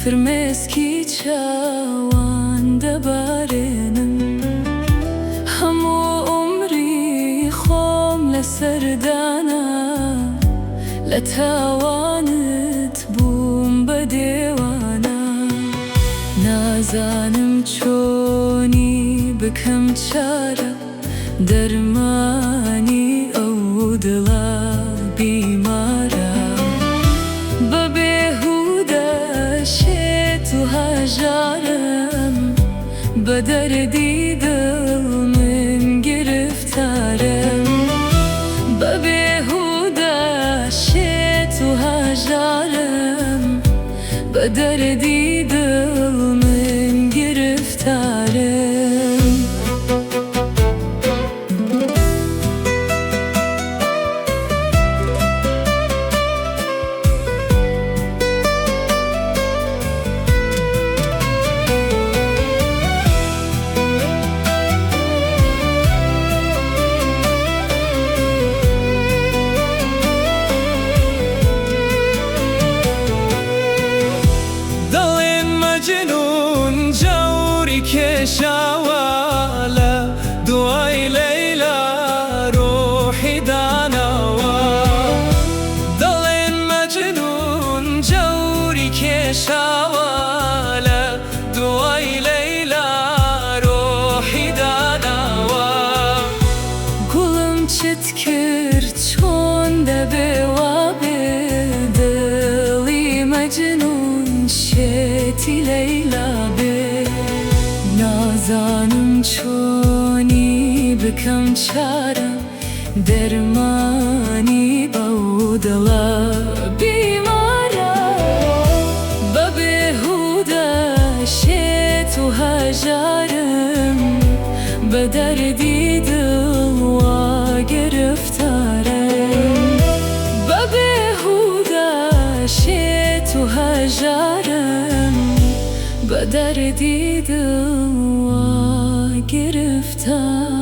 فرمێسکی چاوان دەبارێنم. هەموو عومری خۆم لەسەر دانا، لە تاوانت بووم بە دێوانە. نازانم چۆنی بکەم چارە، دەرمانی ئەو دڵە بیمارە. بە بێهوودە شێت و هەژارم، بە دەردی دڵ من گرفتارم. بە بێهوودە شێت و هەژارم، بە دەردی دڵ من گرفتارم. دەڵێن مەجنوون جەوری کێشاوە، لە دوای لەیلا ڕۆحی داناوە. دەڵێن مەجنوون جەوری کێشاوە، لە دوای لەیلا ڕۆحی داناوە. گوڵم چت کرد چۆن دەبێ وابێ، دڵی مەجنوون شێتی لەیلا بێ. نازانم چۆنی بکەم چارە، دەرمانی ئەو دڵە بیمارە. بە بێهوودە شێت و هەژارم، بە دەردی دڵ وا گرفتارم. بە بێهوودە شێت و هەژارم، بە دەردی دڵ وا گرفتارم.